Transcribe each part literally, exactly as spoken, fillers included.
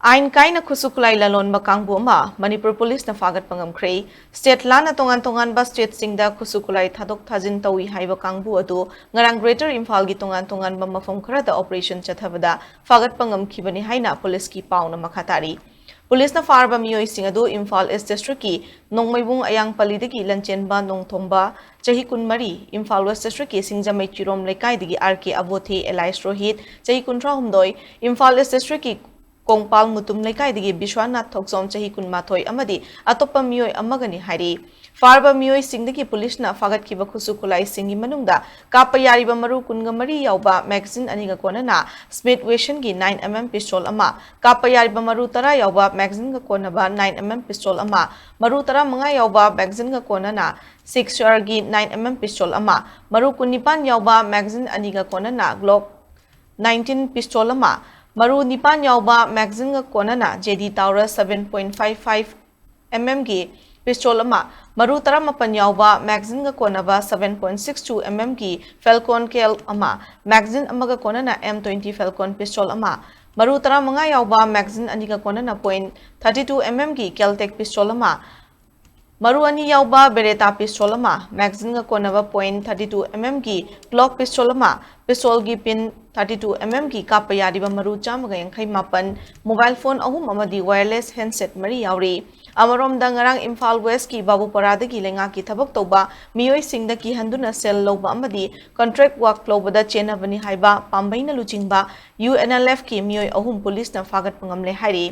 ꯑꯥꯏꯟ ꯀꯥꯏꯅ ꯈꯨꯠꯁꯨ ꯈꯨꯠꯂꯥꯏ ꯂꯂꯣꯟꯕ ꯀꯥꯡꯕꯨ ꯑꯃ ꯃꯅꯤꯄꯨꯔ ꯄꯨꯂꯤꯁꯅ ꯐꯥꯒꯠꯄ ꯉꯝꯈ꯭ꯔꯦ꯫ ꯁ꯭ꯇꯦꯠ ꯂꯥꯟꯅ ꯇꯣꯉꯥꯟ ꯇꯣꯉꯥꯟꯕ ꯁ꯭ꯇꯦꯠꯁꯤꯡꯗ ꯈꯨꯠꯁꯨ ꯈꯨꯠꯂꯥꯏ ꯊꯥꯗꯣꯛ ꯊꯥꯖꯤꯟ ꯇꯧꯏ ꯍꯥꯏꯕ ꯀꯥꯡꯕꯨ ꯑꯗꯨ ꯉꯔꯥꯡ ꯒ꯭ꯔꯦꯇꯔ ꯏꯝꯐꯥꯜꯒꯤ ꯇꯣꯉꯥꯟ ꯇꯣꯉꯥꯟꯕ ꯃꯐꯝ ꯈꯔꯗ ꯑꯣꯄꯔꯦꯁꯟ ꯆꯠꯊꯕꯗ ꯐꯥꯒꯠꯄ ꯉꯝꯈꯤꯕꯅꯤ ꯍꯥꯏꯅ ꯄꯨꯂꯤꯁꯀꯤ ꯄꯥꯎꯅ ꯃꯈꯥ ꯇꯥꯔꯤ꯫ ꯄꯨꯂꯤꯁꯅ ꯐꯥꯔꯕ ꯃꯤꯑꯣꯏꯁꯤꯡ ꯑꯗꯨ ꯏꯝꯐꯥꯜ ꯏꯁ ꯗꯤꯁꯇ꯭ꯔꯤꯛꯀꯤ ꯅꯣꯡꯃꯩꯕꯨꯡ ꯑꯌꯥꯡꯄꯜꯂꯤꯗꯒꯤ ꯂꯟꯆꯦꯟꯕ ꯅꯣꯡꯊꯣꯝꯕ, ꯆꯍꯤ ꯀꯨꯟꯃꯔꯤ, ꯏꯝꯐꯥꯜ ꯋꯦꯁ ꯗꯤꯁꯇ꯭ꯔꯤꯛꯀꯤ ꯁꯤꯡꯖꯃꯩ ꯆꯤꯔꯣꯝ ꯂꯩꯀꯥꯏꯗꯒꯤ ꯑꯥꯔ ꯀꯦ ꯑꯕꯣꯊꯦ ꯑꯦꯂꯥꯏꯁ ꯔꯣꯍꯤꯠ, ꯆꯍꯤ ꯀꯨꯟꯊ꯭ꯔꯥꯍꯨꯝꯗꯣꯏ, ꯏꯝꯐꯥꯜ ꯏꯁ ꯗꯤꯁꯇ꯭ꯔꯤꯛꯀꯤ ꯀꯣꯡꯄꯥꯜ ꯃꯨꯇꯨꯝ ꯂꯩꯀꯥꯏꯗꯒꯤ ꯕꯤꯁ꯭ꯋꯥꯅꯥꯊ ꯊꯣꯛꯆꯣꯝ, ꯆꯍꯤ ꯀꯨꯟꯃꯥꯊꯣꯏ, ꯑꯃꯗꯤ ꯑꯇꯣꯞꯄ ꯃꯤꯑꯣꯏ ꯑꯃꯒꯅꯤ ꯍꯥꯏꯔꯤ꯫ ꯐꯥꯔꯕ ꯃꯤꯑꯣꯏꯁꯤꯡꯗꯒꯤ ꯄꯨꯂꯤꯁꯅ ꯐꯥꯒꯠꯈꯤꯕ ꯈꯨꯠꯁꯨ ꯈꯨꯠꯂꯥꯏꯁꯤꯡꯒꯤ ꯃꯅꯨꯡꯗ ꯀꯥꯞꯄ ꯌꯥꯔꯤꯕ ꯃꯔꯨ ꯀꯨꯟꯒ ꯃꯔꯤ ꯌꯥꯎꯕ ꯃꯦꯒꯥꯖꯤꯟ ꯑꯅꯤꯒ ꯀꯣꯟꯅꯅ ꯁ꯭ꯃꯤꯠ ꯋꯦꯁꯟꯒꯤ ꯅꯥꯏꯟ ꯑꯦꯝ ꯑꯦꯝ ꯄꯤꯁꯇꯣꯜ ꯑꯃ, ꯀꯥꯞꯄ ꯌꯥꯔꯤꯕ ꯃꯔꯨ ꯇꯔꯥ ꯌꯥꯎꯕ ꯃꯦꯒꯥꯖꯤꯟꯒ ꯀꯣꯟꯅꯕ ꯅꯥꯏꯟ ꯑꯦꯝ ꯑꯦꯝ ꯄꯤꯁꯇꯣꯜ ꯑꯃ, ꯃꯔꯨ ꯇꯔꯥꯃꯉꯥ ꯌꯥꯎꯕ ꯃꯦꯒꯥꯖꯤꯟꯒ ꯀꯣꯟꯅꯅ ꯁꯤꯛꯁ ꯑꯥꯔꯒꯤ ꯅꯥꯏꯟ ꯑꯦꯝ ꯑꯦꯝ ꯄꯤꯁꯇꯣꯜ ꯑꯃ, ꯃꯔꯨ ꯀꯨꯟꯅꯤꯄꯥꯟ ꯌꯥꯎꯕ ꯃꯦꯒꯥꯖꯤꯟ ꯑꯅꯤꯒ ꯀꯣꯟꯅꯅ ꯒ꯭ꯂꯣꯛ ꯅꯥꯏꯟꯇꯤꯟ ꯄꯤꯁꯇꯣꯜ ꯑꯃ, ꯃꯔꯨ ꯅꯤꯄꯥꯟ ꯌꯥꯎꯕ ꯃꯦꯒꯥꯖꯤꯟꯒ ꯀꯣꯟꯅꯅ J D Taurus seven point five five M ꯑꯦꯝꯒꯤ ꯄꯤꯁꯇꯣꯜ ꯑꯃ, ꯃꯔꯨ ꯇꯔꯥꯃꯥꯄꯟ ꯌꯥꯎꯕ ꯃꯦꯒꯥꯖꯤꯟꯒ ꯀꯣꯟꯅꯕ seven point six two M ꯑꯦꯝꯒꯤ ꯐꯦꯜꯀꯣꯟ ꯀꯦꯜ ꯑꯃ, ꯃꯦꯒꯥꯖꯤꯟ ꯑꯃꯒ ꯀꯣꯟꯅꯅ ꯑꯦꯝ ꯇ꯭ꯋꯦꯟꯇꯤ ꯐꯦꯜꯀꯣꯟ ꯄꯤꯁꯇꯣꯜ ꯑꯃ, ꯃꯔꯨ ꯇꯔꯥꯃꯉꯥ ꯌꯥꯎꯕ ꯃꯦꯒꯥꯖꯤꯟ ꯑꯅꯤꯒ ꯀꯣꯟꯅꯅ ꯄꯣꯏꯟꯠ ꯊꯥꯔꯇꯤ ꯇꯨ ꯑꯦꯝ ꯑꯦꯝꯒꯤ ꯀꯦꯜꯇꯦꯛ ꯄꯤꯁꯇꯣꯜ ꯑꯃ, ꯃꯔꯨ ꯑꯅꯤ ꯌꯥꯎꯕ ꯕꯦꯔꯦꯇꯥ ꯄꯤꯁꯇꯣꯜ ꯑꯃ, ꯃꯦꯒꯥꯖꯤꯟꯒ ꯀꯣꯟꯅꯕ ꯄꯣꯏꯟꯠ ꯊꯥꯔꯇꯤ ꯇꯨ ꯑꯦꯝ ꯑꯦꯝꯒꯤ ꯒ꯭ꯂꯣꯛ ꯄꯤꯁꯇꯣꯜ ꯑꯃ, ꯄꯤꯁꯇꯣꯜꯒꯤ ꯄꯤꯟ ꯊꯥꯔꯇꯤ ꯇꯨ ꯑꯦꯝ ꯑꯦꯝꯒꯤ ꯀꯥꯞꯄ ꯌꯥꯔꯤꯕ ꯃꯔꯨ ꯆꯥꯝꯃꯒ ꯌꯥꯡꯈꯩ ꯃꯥꯄꯟ, ꯃꯣꯕꯥꯏꯜ ꯐꯣꯟ ꯑꯍꯨꯝ ꯑꯃꯗꯤ ꯋꯥꯌꯔꯂꯦꯁ ꯍꯦꯟꯗꯁꯦꯠ ꯃꯔꯤ ꯌꯥꯎꯔꯤ꯫ ꯑꯃꯔꯣꯝꯗ, ꯉꯔꯥꯡ ꯏꯝꯐꯥꯜ ꯋꯦꯁꯀꯤ ꯕꯥꯕꯨꯄꯥꯔꯥꯗꯒꯤ ꯂꯩꯉꯥꯛꯀꯤ ꯊꯕꯛ ꯇꯧꯕ ꯃꯤꯑꯣꯏꯁꯤꯡꯗ ꯀꯤꯍꯟꯗꯨꯅ ꯁꯦꯜ ꯂꯧꯕ ꯑꯃꯗꯤ ꯀꯟꯇ꯭ꯔꯦꯛ ꯋꯥꯔꯛ ꯂꯧꯕꯗ ꯆꯦꯟꯅꯕꯅꯤ ꯍꯥꯏꯕ ꯄꯥꯝꯕꯩꯅ ꯂꯨꯆꯤꯡꯕ ꯌꯨ ꯑꯦꯟ ꯑꯦꯜ ꯑꯦꯐꯀꯤ ꯃꯤꯑꯣꯏ ꯑꯍꯨꯝ ꯄꯨꯂꯤꯁꯅ ꯐꯥꯒꯠꯄ ꯉꯝꯂꯦ ꯍꯥꯏꯔꯤ꯫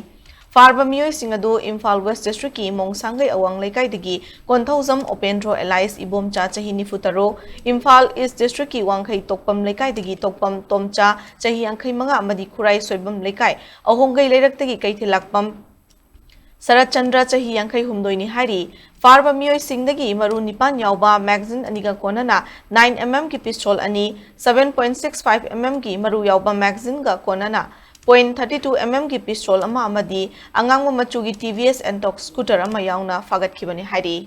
ꯐꯥꯔꯕ ꯃꯤꯑꯣꯏꯁꯤꯡ ꯑꯗꯨ ꯏꯝꯐꯥꯜ ꯋꯦꯁ ꯗꯤꯁꯇ꯭ꯔꯤꯛꯀꯤ ꯃꯣꯡꯁꯥꯡꯒꯩ ꯑꯋꯥꯡ ꯂꯩꯀꯥꯏꯗꯒꯤ ꯀꯣꯟꯊꯧꯖꯝ ꯎꯄꯦꯟꯗ꯭ꯔꯣ ꯑꯦꯂꯥꯏꯁ ꯏꯕꯣꯝꯆꯥ, ꯆꯍꯤ ꯅꯤꯐꯨ ꯇꯔꯨꯛ, ꯏꯝꯐꯥꯜ ꯏꯁ ꯗꯤꯁꯇ꯭ꯔꯤꯛꯀꯤ ꯋꯥꯡꯈꯩ ꯇꯣꯛꯄꯝ ꯂꯩꯀꯥꯏꯗꯒꯤ ꯇꯣꯛꯄꯝ ꯇꯣꯝꯆꯥ, ꯆꯍꯤ ꯌꯥꯡꯈꯩ ꯃꯉꯥ, ꯑꯃꯗꯤ ꯈꯨꯔꯥꯏ ꯁꯣꯏꯕꯝ ꯂꯩꯀꯥꯏ ꯑꯍꯣꯡꯒꯩ ꯂꯩꯔꯛꯇꯒꯤ ꯀꯩꯊꯦꯜꯂꯥꯛꯄꯝ ꯁꯔꯠꯆꯟꯗ꯭ꯔ, ꯆꯍꯤ ꯌꯥꯡꯈꯩ ꯍꯨꯝꯗꯣꯏꯅꯤ ꯍꯥꯏꯔꯤ꯫ ꯐꯥꯔꯕ ꯃꯤꯑꯣꯏꯁꯤꯡꯗꯒꯤ ꯃꯔꯨ ꯅꯤꯄꯥꯟ ꯌꯥꯎꯕ ꯃꯦꯒꯥꯖꯤꯟ ꯑꯅꯤꯒ ꯀꯣꯟꯅꯅ ꯅꯥꯏꯟ ꯑꯦꯝ ꯑꯦꯝꯒꯤ ꯄꯤꯁꯇꯣꯜ ꯑꯅꯤ, seven point six five M ꯑꯦꯝꯒꯤ ꯃꯔꯨ ꯌꯥꯎꯕ ꯃꯦꯒꯥꯖꯤꯟꯒ ꯀꯣꯟꯅꯅ ꯄꯣꯏꯟꯠ ꯊꯥꯔꯇꯤ ꯇꯨ ꯑꯦꯝ ꯑꯦꯝꯒꯤ ꯄꯤꯁꯇꯣꯜ ꯑꯃ ꯑꯃꯗꯤ ꯑꯉꯥꯡꯕ ꯃꯆꯨꯒꯤ ꯇꯤ ꯚꯤ ꯑꯦꯁ ꯑꯦꯟꯇꯣꯛ ꯁ꯭ꯀꯨꯇꯔ ꯑꯃ ꯌꯥꯎꯅ ꯐꯥꯒꯠꯈꯤꯕꯅꯤ ꯍꯥꯏꯔꯤ꯫